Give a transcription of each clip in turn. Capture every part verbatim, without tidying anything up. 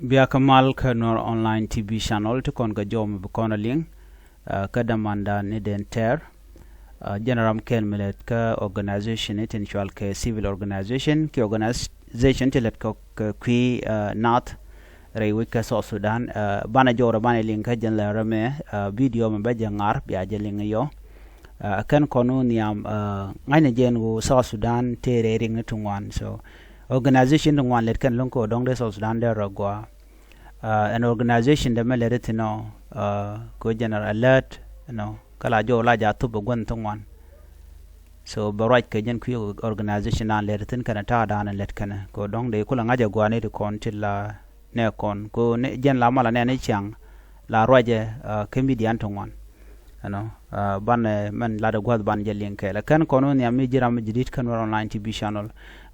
Bia kä mal kä Nuer Online T V channel ti kɔn kɛ jɔw mi bi kɔn a liŋ. Kä dämandan ni den tɛr, jɛn ram kɛl mi lɛt kä organization ni tin cual kɛ civil organization ki organization ti lɛt kɛ kui̱ nath rɛy wec kä South Sudan. Banɛ jɔwrɛ banɛ liŋ kä jɛn lɛ rɛmɛ video mi bɛ jɛ ŋar bia jɛ liŋ yɔ. Kɛn kɔn wä nhiam ŋa̱cnɛ jɛn wä South Sudan tëë rɛy riŋ ni ti ŋuan. So organization ti ŋuan lɛt kɛn lo̱ŋ kɛ wä dɔ̱ŋ dee South Sudan dee rɔ gɔaa. Ɛn organization dee mɛ lɛt ithinɔ kɛ wä general alert, you know, kä la jɔw la ja thup bɛ gua̱n thi ŋuan. So bɛ ruac kɛ jɛn kui̱ organization dan lɛt ithin kɛnɛ ta̱a̱ dan lɛt kɛnɛ kɛ wä dɔ̱ŋ dee kulɛ ŋa̱c a gɔaa ni ti kɔn ti la nɛ kɔn ko jɛn la malɛ nɛ ni ciaŋ la ruacɛ kä midian ti ŋuan. Ɛnɔ banɛ mɛn latdɛ gua̱th ban jɛ liŋ kɛɛl kɛn kɔn wä nhiam mi ji̱ ram mi ji̱ di̱t kä Nuer Online T V channel.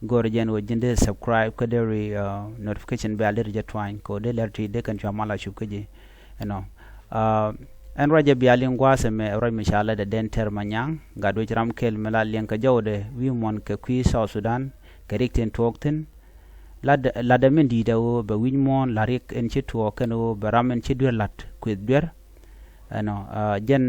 Go̱rɛ jɛn wä ji̱n dee subscribe kä deri notification bell deri jɛ twany ko dee lɛr ti dee kɛn cua mal a cup kä ji̱. Ɛnɔ ɛn ruacɛ bia liŋ gua̱a̱th ɛmɛ ruac mi ca latdɛ den tɛr ma nyaŋ gat wec ram kɛl mi la liɛŋ kɛ jɔwdɛ wi̱i̱ muɔ̱n kɛ kui̱ South Sudan kɛ rik tin tuɔɔk thi̱n. Latdɛ min di̱i̱t ɛ ɣöö bɛ wi̱c muɔ̱ɔ̱n la̱t riɛk in ci tuɔɔk kɛn ɣöö bɛ ram in ci duer la̱t kueth duer. Ɛnɔ jɛn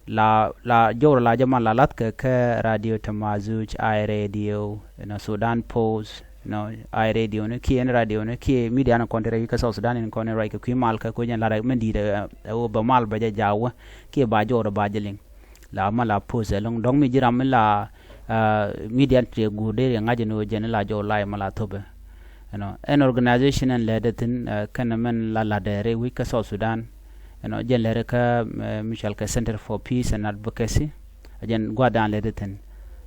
la la jɔwrɛ la jɛ man la la̱thkɛ kɛ radio Tamazuj, Eye Radio, ɛnɔ Sudan Post, ɛnɔ Eye Radio ni kiɛ ɛn radio ni kiɛ midia ni kɔn ti rɛy kä South Sudan in kɔn in ruac kɛ kui̱ mal kɛ kui̱ jɛn la̱t min di̱i̱t ɛ ɣöö bɛ mal bɛ jɛ jaawä kiɛ ba jɔwrɛ ba jɛ liŋ. La ma la post ɛlɔŋ dɔ̱ŋ mi ji̱ ram mi la midian ti guur dee ri ŋa̱c ni wä jɛn la jɔw lai ma la thopɛ. Ɛnɔ ɛn organization ɛn lɛt ithin kɛn mɛn la latdɛ rɛy wec kä South Sudan. Ɛnɔ jɛn lɛt kä mi cual kɛ Center for Peace and Advocacy. Ɛ jɛn gua̱dan lɛt ithin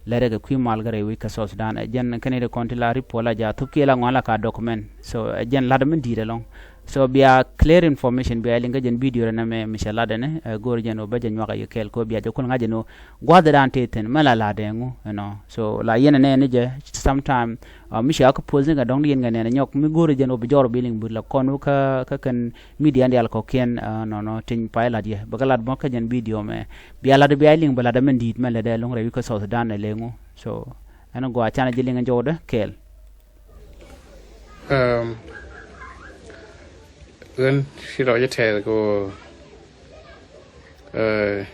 lɛt kɛ kui̱ mal kä rɛy wec kä South Sudan. Ɛ jɛn kɛn ri kɔn ti la report la ja thup kiɛ la ŋuan la ka document. So ɛ jɛn lat min di̱i̱t ɛlɔŋ. So bia clear information bia liŋ kä jɛn video rɛ nɛmɛ mi cɛ latdɛ ni go̱o̱r jɛn wä bä jɛ nyuak a yɛ kɛɛl ko bia jɛ kun ŋa̱c jɛn wä gua̱dhɛ dan tëë thi̱n mɛ la la̱tdɛ ŋu ɛnɔ. So la yɛn ɛnɛ ni jɛ sometime mi cia kä post ni kɛ dɔ̱ŋ di yɛn kɛ nɛn nyɔk mi go̱o̱rɛ jɛn wä bi jɔr bi liŋ bi la kɔn wä kä kɛn midia dial kɔkiɛn nɔnɔ tiny pay lat yɛ bɛ kɛ lat bä kä jɛn video mɛ bia lat bia liŋ bɛ lat mɛn di̱i̱t mɛ lɛ dɛ lo̱ŋ rɛy wi̱c kä South Sudan ɛ lɛ ŋu. So ɛn gɔaa canɛ ji̱ liŋ jɔwdɛ kɛɛl. Ɣän ci rɔ jɛ tɛth kɛ ɣöö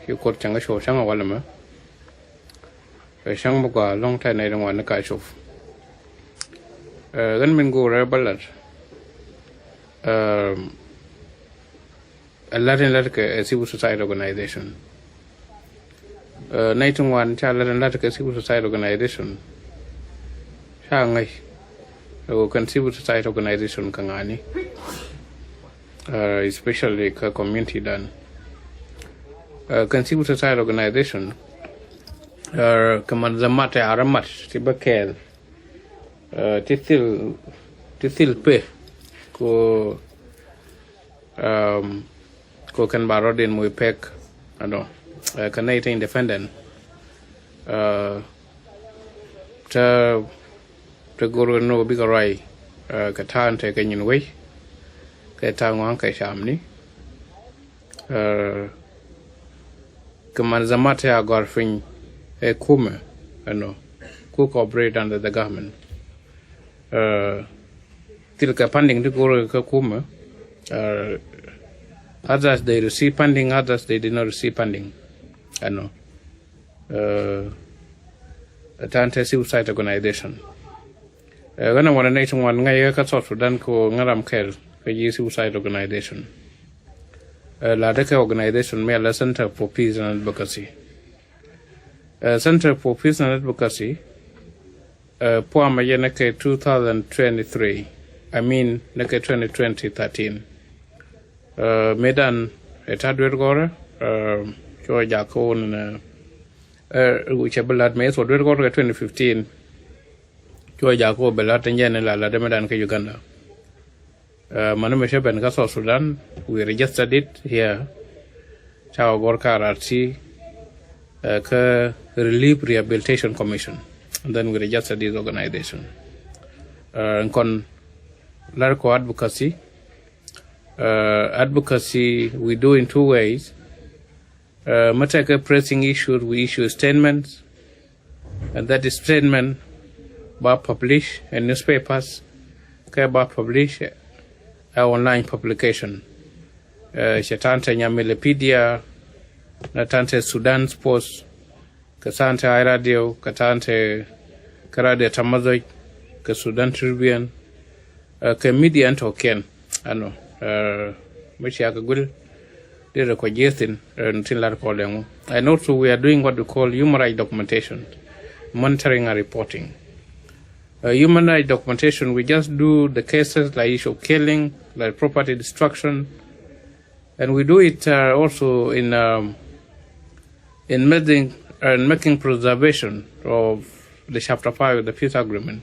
ci Kuoth cäŋ kä cop cäŋ a walɛ mɛ. Cäŋ mi gɔaa lɔ̱ŋ tɛth nɛy ti ŋuan ni ka cop. Ɣän min go̱o̱rɛ bä lat. Ɛ lat in lat kɛ ɛ civil society organization. Nɛy ti ŋuan ca lat in lat kɛ civil society organization. Ca ŋäc ɛ ɣöö kɛn civil society organization kɛ ŋa̱ni, especially kä community dan. Kɛn civil society organization kɛ man the mat ɛ arɛ mat ti bä kɛɛl. Ti thil ti thil pe ko ko kɛn ba rɔɔd in moc pek. Ɛnɔ kɛ nɛy te independent. Te te go̱r ni wä bikɛ ruac kɛ ta̱a̱ in te kɛ nyin wec kɛ ta̱a̱ ŋɔaŋ kɛ camni. Kɛ man zamat te a gɔ̱a̱r piny ɛ kumɛ ɛnɔ ku cooperate under the government. Thil kɛ funding ti go̱r kɛ kumɛ. Others they receive funding, others they did not receive funding. Ɛnɔ tan te civil society organization. Ɣän a ŋuan a nɛy ti ŋuan ŋäc kä South Sudan kɛ ɣöö ŋäc ram kɛl kä ji̱ civil society organization. La dee kɛ organization mi ala Center for Peace and Advocacy. Center for Peace and Advocacy puamɛ yɛ ni kɛ two thousand twenty-three, I mean ni kɛ twenty twenty thirteen. Mëëdan ɛ ta̱a̱ duet gɔ̱rä. Cuɔ jak kä wun ni cɛ bi lat mëë thuɔ duet gɔ̱rä kɛ twenty fifteen. Cuɔ jak kä wun bi lat tin jɛn ni la lat mëëdan kä Uganda. Mani mi cɛ ben kä South Sudan, we registered it here. Ca wä gɔr kä R R C kä Relief Rehabilitation Commission, and then we registered this organization. Kɔn lar kɔ advocacy. Advocacy we do in two ways. Mɛ tekɛ pressing issues, we issue statements, and that statement ba publish in newspapers. kɛ ba publish ɛ online publication. Cɛ ta̱a̱n te Nyamilipedia, na ta̱a̱n te Sudan Post, kɛ ta̱a̱n te Eye Radio, kɛ ta̱a̱n te kɛ Radio Tamazuj, kɛ Sudan Tribune, kɛ media in tɔ̱kiɛn. Ɛnɔ mi cia kɛ guil di rɛ kɔ jiɛ thin, tin lar kɔ lɛŋu. And also we are doing what we call human rights documentation, monitoring and reporting. Human rights documentation, we just do the cases like issue of killing, like property destruction, and we do it also in in making, in making preservation of the chapter five of the peace agreement.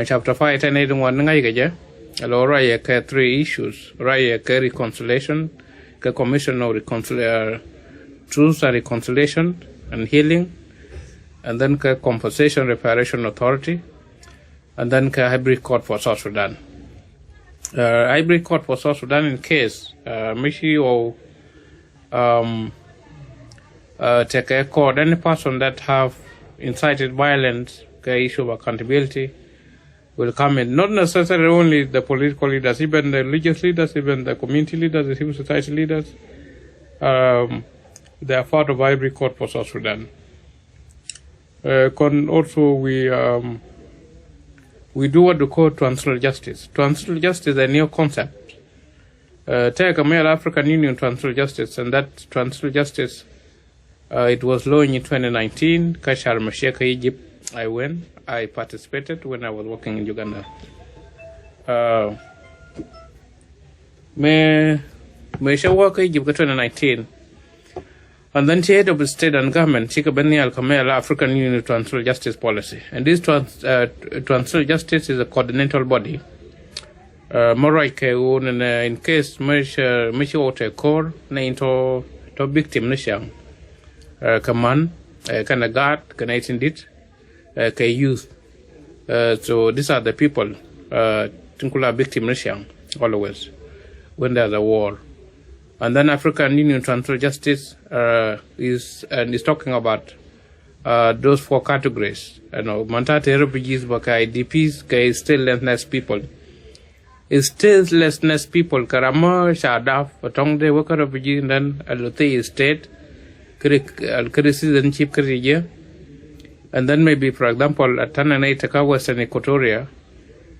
Chapter five tɛn i̱ ti ŋuan ni ŋa̱c kɛ jɛ, alo ruacɛ kɛ three issues, ruacɛ kɛ reconciliation, kɛ commission of reconciliation, truth and reconciliation and healing, and then kɛ compensation reparation authority, and then kɛ hybrid court for South Sudan. Hybrid court for South Sudan in case mi ci ɣɔw tɛkɛ court, any person that have incited violence, kɛ issue of accountability will come in. Not necessarily only the political leaders, even the religious leaders, even the community leaders, the civil society leaders, um, they are part of hybrid court for South Sudan. Kɔn also we um, we do what we call transitional justice. Transitional justice is a new concept. Tɛkɛ mɛ la African Union transitional justice, and that transitional justice, it was launched in twenty nineteen kä Sharm el Sheikh, Egypt. I went, I participated when I was working in Uganda. Mɛ mɛ cɛ wä kä Egypt kä twenty nineteen. And then ci head of state and government cikɛ ben nhial kä mɛ la African Union Transitional Justice Policy. And this trans, uh, transitional justice is a coordinator body. Mɛ ruac kɛ ɣöö nɛnɛ in case mi ci ɣɔw tɛ ko̱r ni in tɔ victim ni ciaŋ, kɛ man, kɛnɛ gaat, kɛnɛ itin dit, kɛ youth. So these are the people tin kula victim ni ciaŋ always when there's a war. And then African Union Transitional Justice is, and is talking about those four categories. Ɛnɔ, man ta̱a̱ te refugees bä, kɛ I D Ps, kɛ statelessness people. Statelessness people kɛ ram mɔ ca dap ɛ tɔŋ de wä kä refugee, and then a lo thii state kɛ citizenship kɛ jiɛ. And then maybe, for example, a tanɛ nɛ i̱ te kä Western Equatoria,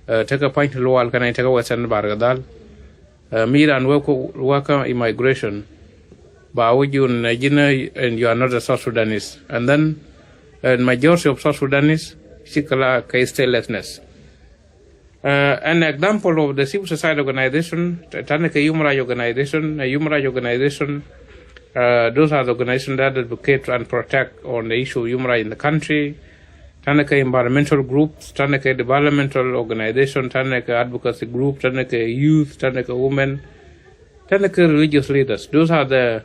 te kä Pua̱ny ti Lual, kɛ nɛ i̱ te kä Western Bahr el Ghazal, mi ran wä kä immigration, ba wä jun ɛ ji̱n, and you are not a South Sudanese. And then majority of South Sudanese cikɛ la kɛ statelessness. An example of the civil society organization, tanɛ kɛ human rights organization, human rights organization, those are the organizations that advocate and protect on the issue of human rights in the country. Tanɛ kɛ environmental groups, tanɛ kɛ developmental organization, tanɛ kɛ advocacy group, tanɛ kɛ youth, tanɛ kɛ women, tanɛ kɛ religious leaders. Those are the,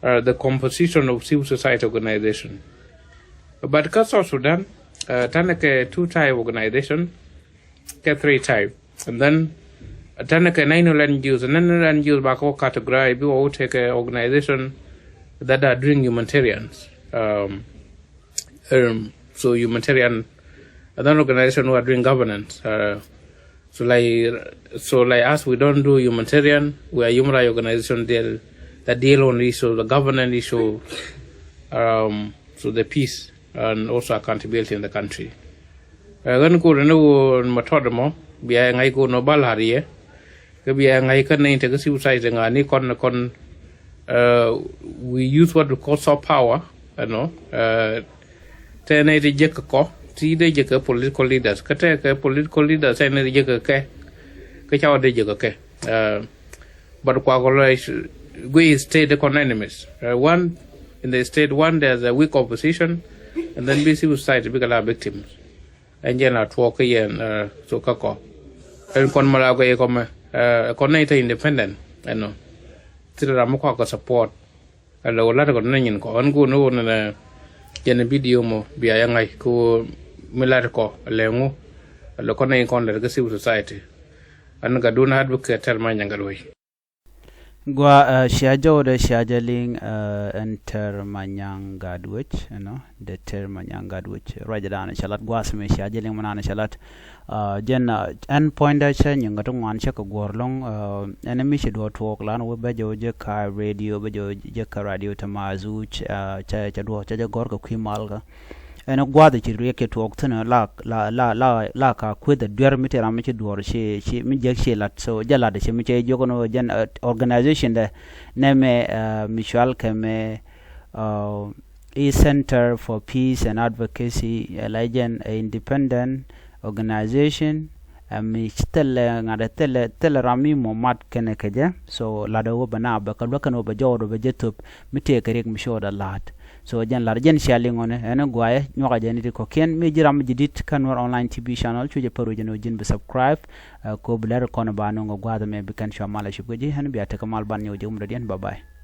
uh, the composition of civil society organization. But kä South Sudan, uh, tanɛ kɛ two type organization, kɛ three type. And then tanɛ kɛ national N G Os, and then N G Os ba kɛ wä categorize, bi wä wä tekɛ organization that are doing humanitarians. Um, um, so humanitarian, and then organization who are doing governance. Uh, so like, so like us, we don't do humanitarian. We are human rights organization deal, that deal on the issue, the governance issue, um, so the peace and also accountability in the country. Ɣän kor ni wun ma tɔt mɔ bia ŋa̱c kor ni bä la̱r yɛ. Kä bia ŋa̱c kä nɛy tekɛ civil society ŋa̱ ni kɔn kɔn, uh, we use what we call soft power, you know, uh, te nɛy ti jek kɔ ti de jek kɛ political leaders, kä te kɛ political leaders te nɛy ti jek kɛ kɛ ca wä de jek kɛ kɛ. Uh, but kua kɔ lɔ guiy state kɔn enemies. Uh, one, in the state, one, there's a weak opposition, and then bi civil society bikɛ la victims. Ɛn jɛn a tuɔɔk kä yɛn, uh, so kä kɔ ɛn kɔn mɛ la guiy kɔ mɛ, uh, kɔn nɛy te independent ɛnɔ. Thil ram mi kua kɔ support. Ɛ lɛ wä lat kɔ ni nyin kɔ ɣän go̱o̱r ni ɣöö nɛ jɛn video mɔ bia yɛ ŋa̱c kɛ ɣöö mi lat kɔ ɛ lɛ ŋu. Ɛ lɛ kɔn ni kɔn lɛt kä civil society. Ɣän Gatduŋ Advocate Tɛl Manyaŋ Gatwec. Gua, uh, cia jɔwdɛ cia jɛ liŋ, uh, ɛn Tɛr Manyaŋ Gatwec, you know, dee Tɛr Manyaŋ Gatwec. Ruacdan cɛ lat gua̱a̱th mi cia jɛ liŋ mi nan cɛ lat. Uh, jɛn, uh, ɛn puɔ̱nydä cä nyiŋ kä ti ŋuan cä kɛ guɔ̱r lɔ̱ŋ, uh, ɛn mi ci duɔ̱ɔ̱r tuɔɔk lan wä bä jɛ wä jɛ ka radio, bä jɛ wä jɛ ka radio te ma zuc, uh, cɛ, cɛ duɔ̱ɔ̱r cɛ jɛ gɔ̱r kɛ kui̱ mal kä. Ɛn gua̱a̱th ci riɛk kɛ tuɔɔk thi̱n la, la, la, la, la ka kueth a duer mi ti ram mi ci duɔr ci, ci, mi jek ci lat. So jɛ lat ci mi cɛ jiök ni jɛn, uh, organization dɛ nɛ mɛ, uh, mi cual kɛ mɛ, uh, i Center for Peace and Advocacy, uh, la jɛn, uh, independent organization, uh, mi ci thilɛ ŋa̱t thilɛ, thilɛ ram mi mɔ mat kɛnɛ kɛ jɛ. So lat wä bɛ na bɛ kä luäk kɛn wä bɛ jɔwdɛ bɛ jɛ thop mi tëë kɛ riɛk mi cɔɔdɛ la̱t. So jɛn lar jɛn cia liŋ ɣɔni ɛn guayɛ nyuakä jɛn iti kɔkiɛn mi ji̱ ram mi ji̱ dit kä Nuer Online T V channel. Cu jɛ pär wecɛ ni wä ji̱n bi subscribe, uh, ko bi lɛr kɔn ba nuŋ gua̱a̱th mɛ bi kɛn cua mal a cup kɛ ji̱ ɛn bia tekɛ mal ban nyɛ wä jɛ wä mi dɔ̱diɛn. Bye bye.